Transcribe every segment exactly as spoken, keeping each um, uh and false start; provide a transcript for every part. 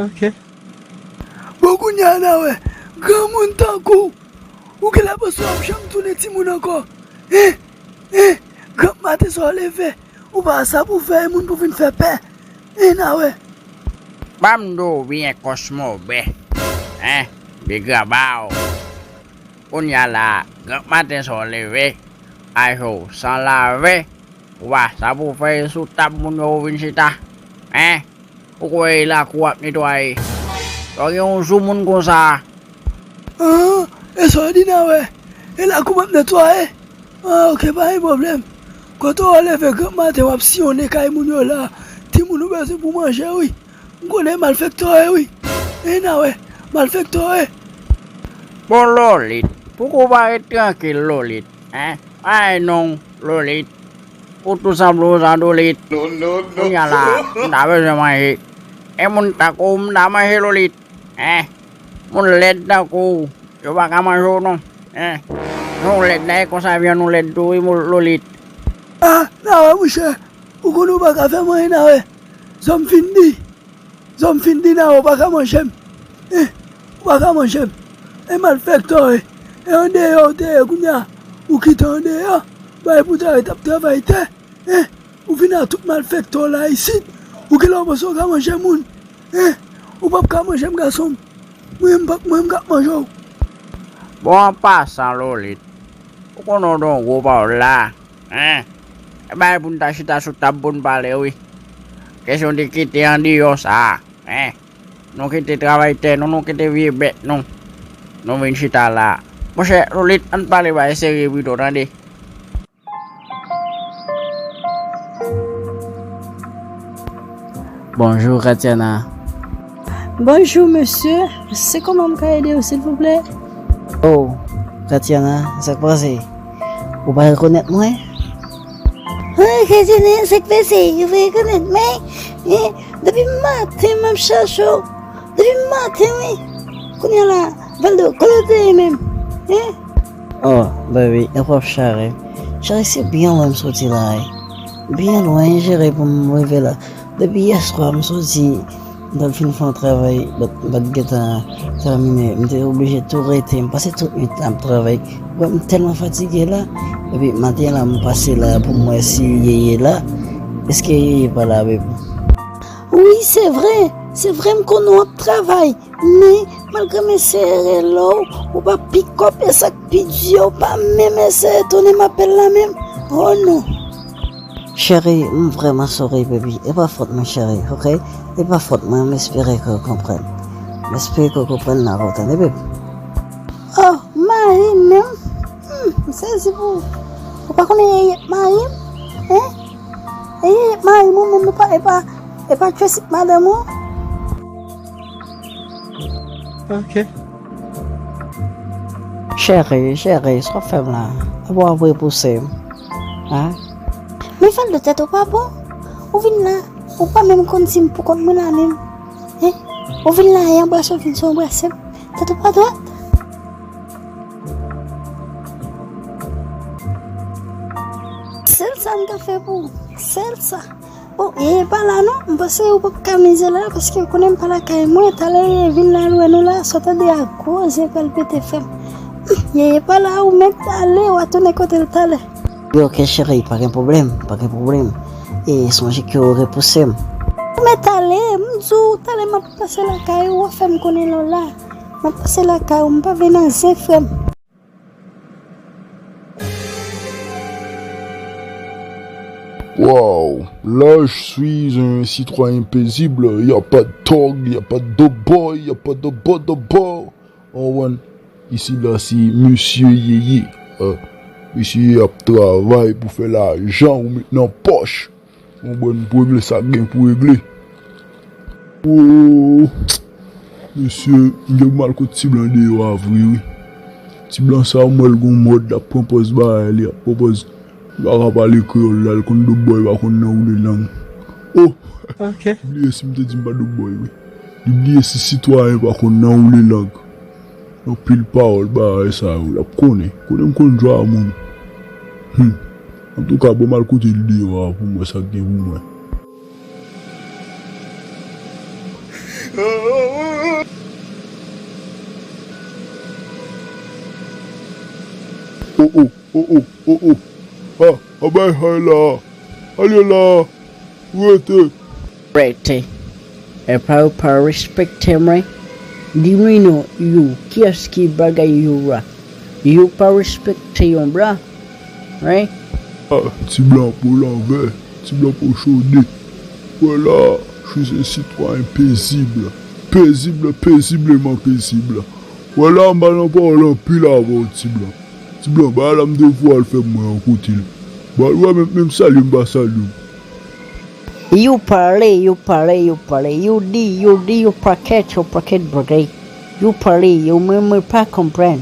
Ok. Bon, kounye a n a wè, granmoun tankou w, ou genlè panse w ap janm tounen timoun ankò? Hein? Hein? Granpmaten sa w leve, ou pa sa pou fè moun pou vin fè pè. Hein, n a wè. Ban m di w byen, Kòsmo bè. Hein? Bigra ba w. Kounye a la, granpmaten sa w leve, aje w san lave, ou pa sa pou fè sou tab moun yo ou vin chita. Hein? Ou kwè e lakou w ap netwaye? Sa w gen yon jou moun konsa. Ah, e sa w di n a wè? E lakou m ap netwaye? Ah, ok, pa gen pwoblèm. Kote w leve granpmaten w ap siyonnen kay moun yo la, timoun ou bezwen pou manje wi. M konnen malfektè w ye wi. E n a wè, malfektè w ye. Bon, Lolit, pouki w pa ret trankil, Lolit? Hein? Ay non, Lolit. Ou tou sanble yon zandolit. Kounye a la, m ta bezwen manje. E moun tankou w m ta manje, Lolit. Hein? Moun lèd tankou w, yo pa ka manje w non. Hein? Jan w lèd la, e konsa vyann ou lèd tou wi, Lolit. Ah, n a wè, monchè. Ou konnen w pa ka fè m anyen, n a wè. Zòm fin di. Zòm fin di n a wè, ou pa ka manje m. Hein? Ou pa ka manje m. E malfektè w ye. E andeyò w te ye kounye a. Ou kite andeyò. Bay pou travay, t ap travay tè. Hein? Ou vin ak tout malfektè w la isit. Ou genlè w panse w ka manje moun. Hein? Ou p ap ka manje m, gason m. Mwen menm, m p ap, mwen menm, m k ap manje w. Bon, an pasan, Lolit, ou konnen w gen yon gwo pawòl la. Hein? E bay pou n ta chita sou tab pou n pale wi. Kesyon de kite andeyò sa a. Hein? Nou kite travay tè nou, nou kite vye bèt nou. Nou vin chita la. Monchè, Lolit, ann pale bagay serye pito, tande. Bonjou, Katiana. Bonjou, mesye. Se kòman m ka ede w, silvouplè? Oh, Katiana, sa k pase? Ou pa rekonèt mwen? Oh, Katiana, sa k pase? Ou pa rekonèt mwen? Eh, depi maten, m ap chache w. Depi maten, wi. Kounye a la, Valdo, kote w te ye menm? Hein? Oh, baby, e p ap chare. Chare, se byen lwen m soti la, wi. Byen lwen, jere pou m rive la. Depi yèswa, m soti, m t al fin fè yon travay, but m pa t gentan tèmine. M te oblije tou rete. M pase tout nwit la ap travay. Wè, m tèlman fatige la. Epi maten la, m pase la pou m wè si Yeye la. Èske Yeye pa la, baby? Wi, se vre. Se vre, m konnen w ap travay. Men, malgre m eseye rele w, ou pa pikòp, e sa k pi di, ou pa menm eseye tounen m apèl la menm. Oh non. Cheri, m vrèman sori, baby. E pa fòt mwen, cheri, ok? E pa fòt mwen, m espere ke w konprann. M espere ke w konprann nan kontan, baby. Oh, mari m menm? Hmm, m sezi pou ou. Ou pa konnen Yeye mari m? Hein? Yeye mari m ou menm, e pa, e pa, e pa Tracy madanm ou? Ok. Cheri, cheri, sa w ap fè m la? Apa w ap repouse m? Hein? Men Valdo, tèt ou pa bon? Ou vin la, ou pa menm konn si m poukont mwen la menm. Hein? Ou vin la, e anbrase w vin sou anbrase m. Tèt ou pa dwat? Sèl sa m ka fè pou ou. Sèl sa. Oh, Yeye pa la non. M panse ou p ap ka mize la, paske ou konnen m pa lakay mwen. Talè Yeye vin la lwen nou la, sa w tande a gwo zen pral pete, frè m. Yeye pa la, ou mèt ale, w a tounen kote l talè. Wi, ok, cheri, pa gen pwoblèm, pa gen pwoblèm. E sonje ke w repouse m. Ou mèt ale, m di w, talè m ap pase lakay ou, w a fè m konnen lè w la. M ap pase lakay ou, m pa vle nan zen, frè m. Waw, là je suis un citoyen paisible, y a pas de thug, y a pas de boy, y a pas de bo de bo. Ou konprann? Isi la se mesye Yeye. Ah, mesye Yeye ap travay pou fè lajan ou met nan pòch. Ou konprann, pou regle sa k gen pou regle. Oh, mesye, m gen pou m al kot ti blan deyò a vre wi. Ti blan sa, m wè l gon mòd, l ap pran pòz bagay, li ap pran pòz. Li pa ka pale kreyòl la, li konn doubòy, pa konn nan woule lang. Oh! Ok. Li bliye si m te di m pa doubòy wi. Li bliye si sitwayen pa konn nan woule lang. Anpil pawòl bagay sa yo, l ap konnen. Konnen m konn jwa a moun. Hmm. Antouka, ban m al kote l deyò a pou m wè sa k gen pou mwen. Oh, oh, oh, oh, oh, oh. Ah, ah, bay hay la. Ale la. Rete. Rete. Epa yo pa respekte mwen. Di mwen non, yo, kiyès ki bagay yo la? Yo pa respekte yon blan, wi. Ah, ti blan po lanvè, ti blan po chode. Wè la, je suis un citoyen paisible. Paisible, paisiblement paisible. Wè la, m pa nan pawòl anpil avè w, ti blan. Ti blan, bagay la m te voye al fè mwen an kote l. Ba, wè, menm, menm salye m pa salye w. Yo pale, yo pale, yo pale, yo di, yo di, yo pakèt, yo pakèt bagay. Yo pale, yo, mwen, mwen pa konprann.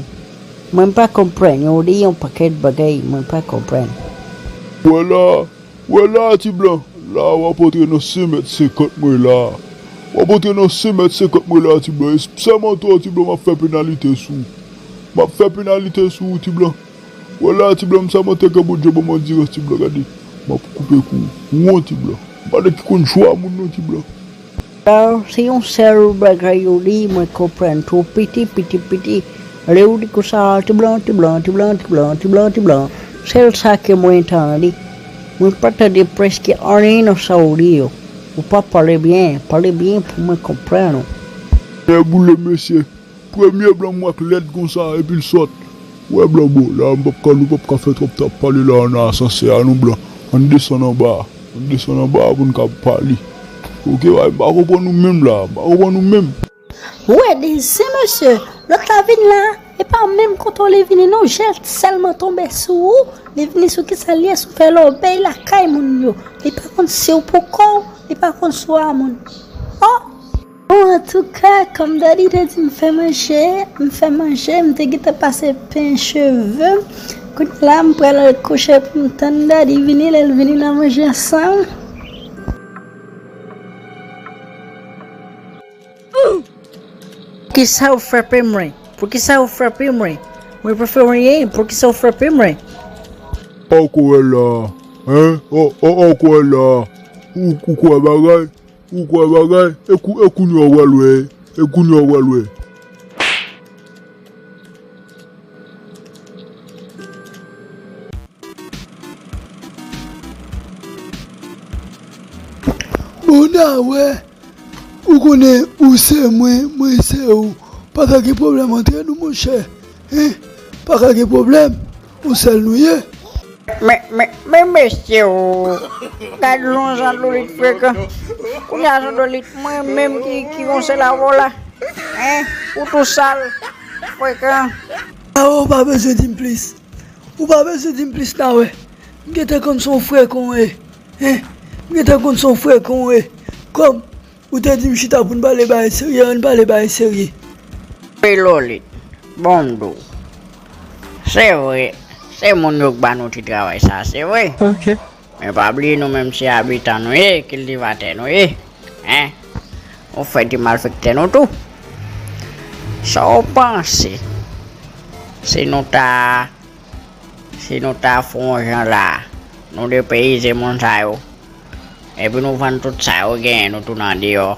Mwen pa konprann, yo di yon pakèt bagay, mwen pa konprann. Wè la, wè la, ti blan, la w ap antre nan senk mèt senkant mwen la. W ap antre nan senk mèt senkant mwen la, ti blan. E sèmante w, ti blan, m ap fè penalite sou ou. M ap fè penalite sou ou, ti blan. Wè la, ti blan, m sèmante ke Bondye ban m andirans, ti blan, gade. M ap koupe kou ou, ti blan. M pa nèg ki konn chwa moun non, ti blan. Sa se yon sèl bagay yo di, mwen konprann tou piti, piti, piti. Lè yo di konsa, ti blan, ti blan, ti blan, ti blan, ti blan, ti blan. Sèl sa ke mwen tande. Mwen pa tande prèske anyen nan sa yo di yo. Ou pa pale byen, pale byen pou mwen konprann ou. Nèboule, mesye. Premye blan m wè k lèd konsa, epi l sòt. Wè blan bon, la m p ap ka, nou p ap ka fè twòp t ap pale la nan asansè a non blan. Ann desann anba a. Ann desann anba a pou n ka pale. Oke, m pa konprann nou menm la, m pa konprann nou menm. Wè de zen mesye, lòt la vin la, e pa menm kote w li vini non, jèl sèlman tonbe sou ou, li vini sou kisa l ye, sou fè lòbèy lakay moun yo. Li pa konn si w pou kò w, li pa konn si w a moun. Oh! Bon, antouka, kòm Daddy te di m fè manje, m fè manje, m te gentan pase pen cheve m. Kounye la, m pral al kouche pou m tann Daddy vini, lè l vini n a manje ansanm. Poukisa ou frape mwen? Poukisa ou frape mwen? Mwen pa fè anyen, poukisa ou frape mwen? Ankò la, hein? Oh, oh, ankò la. Ou, ou kwè bagay? Ou kwè bagay? E kou, e kounye a w pral wè. E kounye a w pral wè. Bon, n a wè. Ou konnen, ou se mwen, mwen se ou. Pa ka gen pwoblèm antre nou, monchè. Hein? Pa ka gen pwoblèm. Yon sèl nou ye. Men, men, men mesye o, gad jan Zandolit frekan. Kounye a Zandolit, mwen menm ki, ki yon sèl avè w la. Hein? Ou tou sal, frekan. A, ou pa bezwen di m plis. Ou pa bezwen di m plis, n a wè. M gentan konn se yon frekan w ye. Hein? M gentan konn se yon frekan w ye. Kòm ou te di m chita pou n pale bagay serye, ann pale bagay serye. Wi Lolit, bon m di w. Se vre, se moun yo k ba nou ti travay sa, se vre. Ok. Men pa bliye nou menm se abitan nou ye, kiltivatè nou ye. Hein? Ou fè ti malfektè nou tou. Sa w panse? Si nou ta, si nou ta fè yon jan la, nou depeyize moun sa yo. Epi nou vann tout sa yo genyen, nou tounen andeyò.